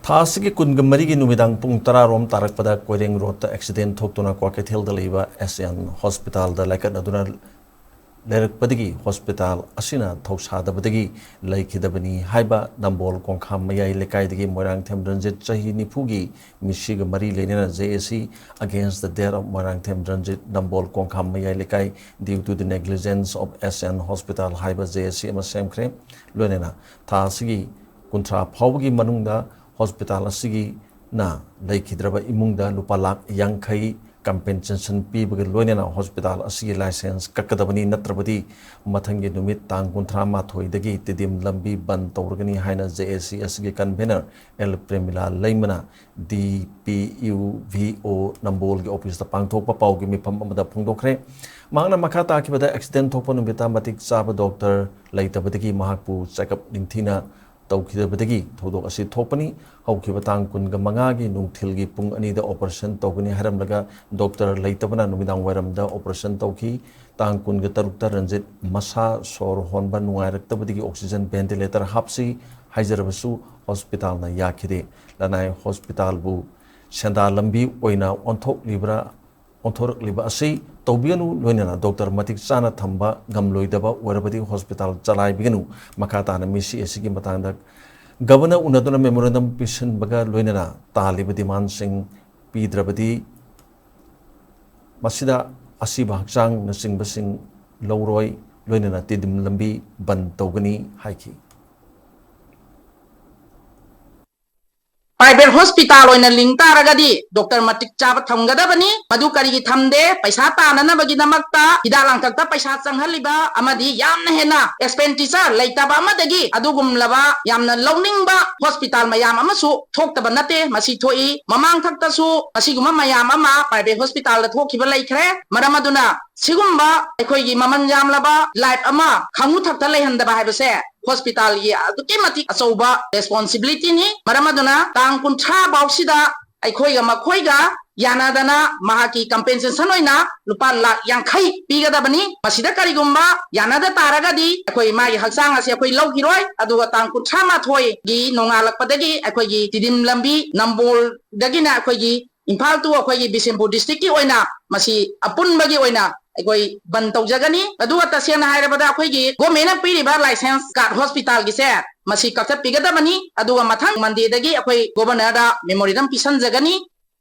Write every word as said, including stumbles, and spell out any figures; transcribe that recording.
ꯊꯥ ꯑꯁꯤꯒꯤ ꯀꯨꯟꯒ ꯃꯔꯤꯒꯤ ꯅꯨꯃꯤꯗꯥꯡ ꯄꯨꯡ ꯇꯔꯥ ꯔꯣꯝ ꯇꯥꯔꯛꯄꯗ ꯀꯣꯏꯔꯦꯡ ꯔꯣꯗꯇ ꯑꯦꯛꯁꯤꯗꯦꯟ ꯊꯣꯛꯇꯨꯅ ꯀ꯭ꯋꯥꯀꯩꯊꯦꯜꯗ ꯂꯩꯕ ꯑꯦꯁ ꯑꯦꯟ ꯍꯣꯁꯄꯤꯇꯥꯜꯗ ꯂꯥꯏꯀꯠꯅꯗꯨꯅ ꯂꯩꯔꯛꯄꯗꯒꯤ ꯍꯣꯁꯄꯤꯇꯥꯜ ꯑꯁꯤꯅ ꯊꯧꯁꯥꯗꯕꯗꯒꯤ ꯂꯩꯈꯤꯗꯕꯅꯤ ꯍꯥꯏꯕ ꯅꯝꯕꯣꯜ ꯀꯣꯡꯈꯥꯝ ꯃꯌꯥꯏ ꯂꯩꯀꯥꯏꯗꯒꯤ ꯃꯣꯏꯔꯥꯡꯊꯦꯝ ꯔꯟꯖꯤꯠ, ꯆꯍꯤ ꯅꯤꯐꯨꯒꯤ, ꯃꯤꯁꯤꯒ ꯃꯔꯤ ꯂꯩꯅꯅ J A C, Against the Death of Moirangthem Ranjit, ꯅꯝꯕꯣꯜ ꯀꯣꯡꯈꯥꯝ ꯃꯌꯥꯏ ꯂꯩꯀꯥꯏ, Due to the negligence of S N Hospital ꯍꯥꯏꯕ J A C ꯑꯃ ꯁꯦꯝꯈ꯭ꯔꯦ꯫ ꯂꯣꯏꯅꯅ ꯊꯥ ꯑꯁꯤꯒꯤ ꯀꯨꯟꯊ꯭ꯔꯥ ꯐꯥꯎꯕꯒꯤ ꯃꯅꯨꯡꯗ ꯍꯣꯁꯄꯤꯇꯥꯜ ꯑꯁꯤꯒꯤꯅ ꯂꯩꯈꯤꯗ꯭ꯔꯕ ꯏꯃꯨꯡꯗ ꯂꯨꯄꯥ ꯂꯥꯈ ꯌꯥꯡꯈꯩ compensation ꯄꯤꯕꯒ ꯂꯣꯏꯅꯅ ꯍꯣꯁꯄꯤꯇꯥꯜ ꯑꯁꯤꯒꯤ license ꯀꯛꯀꯗꯕꯅꯤ, ꯅꯠꯇ꯭ꯔꯕꯗꯤ ꯃꯊꯪꯒꯤ ꯅꯨꯃꯤꯠ ꯇꯥꯡ ꯀꯨꯟꯊ꯭ꯔꯥ ꯃꯥꯊꯣꯏꯗꯒꯤ ꯇꯤꯗꯤꯝ ꯂꯝꯕꯤ ꯕꯟ ꯇꯧꯔꯒꯅꯤ ꯍꯥꯏꯅ J A C ꯑꯁꯤꯒꯤ convener ꯑꯦꯜ ꯄ꯭ꯔꯦꯃꯤꯂꯥ ꯂꯩꯃꯅ D P U V O ꯅꯝꯕꯣꯜꯒꯤ ꯑꯣꯐꯤꯁꯇ ꯄꯥꯡꯊꯣꯛꯄ ꯄꯥꯎꯒꯤ ꯃꯤꯐꯝ ꯑꯃꯗ ꯐꯣꯡꯗꯣꯛꯈ꯭ꯔꯦ꯫ ꯃꯍꯥꯛꯅ ꯃꯈꯥ ꯇꯥꯈꯤꯕꯗ, ꯑꯦꯛꯁꯤꯗꯦꯟ ꯊꯣꯛꯄ ꯅꯨꯃꯤꯠꯇ ꯃꯇꯤꯛ ꯆꯥꯕ ꯗꯣꯛꯇꯔ ꯂꯩꯇꯕꯗꯒꯤ ꯃꯍꯥꯛꯄꯨ check up ꯅꯤꯡꯊꯤꯅ ꯇꯧꯈꯤꯗꯕꯗꯒꯤ ꯊꯧꯗꯣꯛ ꯑꯁꯤ ꯊꯣꯛꯄꯅꯤ꯫ ꯍꯧꯈꯤꯕ ꯇꯥꯡ ꯀꯨꯟꯒ ꯃꯉꯥꯒꯤ ꯅꯨꯡꯊꯤꯜꯒꯤ ꯄꯨꯡ ꯑꯅꯤꯗ operation ꯇꯧꯒꯅꯤ ꯍꯥꯏꯔꯝꯂꯒ ꯗꯣꯛꯇꯔ ꯂꯩꯇꯕꯅ ꯅꯨꯃꯤꯗꯥꯡ ꯋꯥꯏꯔꯝꯗ operation ꯇꯧꯈꯤ꯫ ꯇꯥꯡ ꯀꯨꯟꯒ ꯇꯔꯨꯛꯇ ꯔꯟꯖꯤꯠ ꯃꯁꯥ ꯁꯣꯔ ꯍꯣꯟꯕ ꯅꯨꯡꯉꯥꯏꯔꯛꯇꯕꯗꯒꯤ oxygen ventilator ꯍꯥꯞꯁꯤ ꯍꯥꯏꯖꯔꯕꯁꯨ ꯍꯣꯁꯄꯤꯇꯥꯜꯅ ꯌꯥꯈꯤꯗꯦ꯫ ꯂꯅꯥꯏ ꯍꯣꯁꯄꯤꯇꯥꯜꯕꯨ ꯁꯦꯟꯗꯥ ꯂꯝꯕꯤ ꯑꯣꯏꯅ ꯑꯣꯟꯊꯣꯛꯂꯤꯕ꯭ꯔꯥ, ꯑꯣꯟꯊꯣꯔꯛꯂꯤꯕ ꯑꯁꯤ ꯇꯧꯕꯤꯒꯅꯨ, ꯂꯣꯏꯅꯅ ꯗꯣꯛꯇꯔ ꯃꯇꯤꯛ ꯆꯥꯅ ꯊꯝꯕ ꯉꯝꯂꯣꯏꯗꯕ ꯑꯣꯏꯔꯕꯗꯤ ꯍꯣꯁꯄꯤꯇꯥꯜ ꯆꯂꯥꯏꯕꯤꯒꯅꯨ꯫ ꯃꯈꯥ ꯇꯥꯅ ꯃꯤꯁꯤ ꯑꯁꯤꯒꯤ ꯃꯇꯥꯡꯗ ꯒꯕꯔꯅꯔ ꯎꯅꯗꯨꯅ memorandum ꯄꯤꯁꯤꯟꯕꯒ ꯂꯣꯏꯅꯅ ꯇꯥꯜꯂꯤꯕ demandꯁꯤꯡ ꯄꯤꯗ꯭ꯔꯕꯗꯤ ꯃꯁꯤꯗ ꯑꯁꯤꯕ ꯍꯛꯆꯥꯡꯅꯆꯤꯡꯕꯁꯤꯡ ꯂꯧꯔꯣꯏ, ꯂꯣꯏꯅꯅ ꯇꯤꯗꯤꯝ ꯂꯝꯕꯤ ꯕꯟ ꯇꯧꯒꯅꯤ ꯍꯥꯏꯈꯤ꯫ Private hospital ꯑꯣꯏꯅ ꯂꯤꯡ ꯇꯥꯔꯒꯗꯤ ꯗꯣꯛꯇꯔ ꯃꯇꯤꯛ ꯆꯥꯕ ꯊꯝꯒꯗꯕꯅꯤ꯫ ꯃꯗꯨ ꯀꯔꯤꯒꯤ ꯊꯝꯗꯦ? ꯄꯩꯁꯥ ꯇꯥꯅꯅꯕꯒꯤꯗꯃꯛꯇ ꯍꯤꯗꯥꯛ ꯂꯥꯡꯊꯛꯇ ꯄꯩꯁꯥ ꯆꯪꯍꯜꯂꯤꯕ ꯑꯃꯗꯤ ꯌꯥꯝꯅ ꯍꯦꯟꯅ expenditure ꯂꯩꯇꯕ ꯑꯃꯗꯒꯤ ꯑꯗꯨꯒꯨꯝꯂꯕ ꯌꯥꯝꯅ ꯂꯧꯅꯤꯡꯕ ꯍꯣꯁꯄꯤꯇꯥꯜ ꯃꯌꯥꯝ ꯑꯃꯁꯨ ꯊꯣꯛꯇꯕ ꯅꯠꯇꯦ꯫ ꯃꯁꯤ ꯊꯣꯛꯏ꯫ ꯃꯃꯥꯡ ꯊꯛꯇꯁꯨ ꯑꯁꯤꯒꯨꯝꯕ ꯃꯌꯥꯝ ꯑꯃ private hospitalꯗ ꯊꯣꯛꯈꯤꯕ ꯂꯩꯈ꯭ꯔꯦ꯫ ꯃꯔꯝ ꯑꯗꯨꯅ ꯁꯤꯒꯨꯝꯕ ꯑꯩꯈꯣꯏꯒꯤ ꯃꯃꯜ ꯌꯥꯝꯂꯕ life ꯑꯃ ꯈꯥꯡꯉꯨ ꯊꯛꯇ ꯂꯩꯍꯟꯗꯕ ꯍꯥꯏꯕꯁꯦ ꯍꯣꯁꯄꯤꯇꯥꯜꯒꯤ ꯑꯗꯨꯛꯀꯤ ꯃꯇꯤꯛ ꯑꯆꯧꯕ responsibilityꯅꯤ꯫ ꯃꯔꯝ ꯑꯗꯨꯅ ꯇꯥꯡ ꯀꯨꯟꯊ꯭ꯔꯥ ꯐꯥꯎꯁꯤꯗ ꯑꯩꯈꯣꯏꯒ ꯃꯈꯣꯏꯒ ꯌꯥꯅꯗꯅ ꯃꯍꯥꯛꯀꯤ compensation ꯑꯣꯏꯅ ꯂꯨꯄꯥ ꯂꯥꯈ ꯌꯥꯡꯈꯩ ꯄꯤꯒꯗꯕꯅꯤ꯫ ꯃꯁꯤꯗ ꯀꯔꯤꯒꯨꯝꯕ ꯌꯥꯅꯗ ꯇꯥꯔꯒꯗꯤ ꯑꯩꯈꯣꯏ ꯃꯥꯒꯤ ꯍꯛꯆꯥꯡ ꯑꯁꯤ ꯑꯩꯈꯣꯏ ꯂꯧꯈꯤꯔꯣꯏ, ꯑꯗꯨꯒ ꯇꯥꯡ ꯀꯨꯟꯊ꯭ꯔꯥ ꯃꯥꯊꯣꯏꯒꯤ ꯅꯣꯡꯉꯥꯜꯂꯛꯄꯗꯒꯤ ꯑꯩꯈꯣꯏꯒꯤ ꯇꯤꯗꯤꯝ ꯂꯝꯕꯤ ꯅꯝꯕꯣꯜꯗꯒꯤꯅ ꯑꯩꯈꯣꯏꯒꯤ ꯏꯝꯐꯥꯜ to ꯑꯩꯈꯣꯏꯒꯤ ꯕꯤꯁꯦꯝꯄꯨꯔ districtꯀꯤ ꯑꯣꯏꯅ ꯃꯁꯤ ꯑꯄꯨꯟꯕꯒꯤ ꯑꯣꯏꯅ ꯑꯩꯈꯣꯏ ꯕꯟ ꯇꯧꯖꯒꯅꯤ꯫ ꯑꯗꯨꯒ ꯇꯁꯦꯡꯅ ꯍꯥꯏꯔꯕꯗ ꯑꯩꯈꯣꯏꯒꯤ governmentꯅ ꯄꯤꯔꯤꯕ licensed card hospitalꯒꯤꯁꯦ ꯃꯁꯤ ꯀꯛꯊꯠꯄꯤꯒꯗꯕꯅꯤ꯫ ꯑꯗꯨꯒ ꯃꯊꯪ Mondayꯗꯒꯤ ꯑꯩꯈꯣꯏ governorꯗ memorandum ꯄꯤꯁꯟꯖꯒꯅꯤ꯫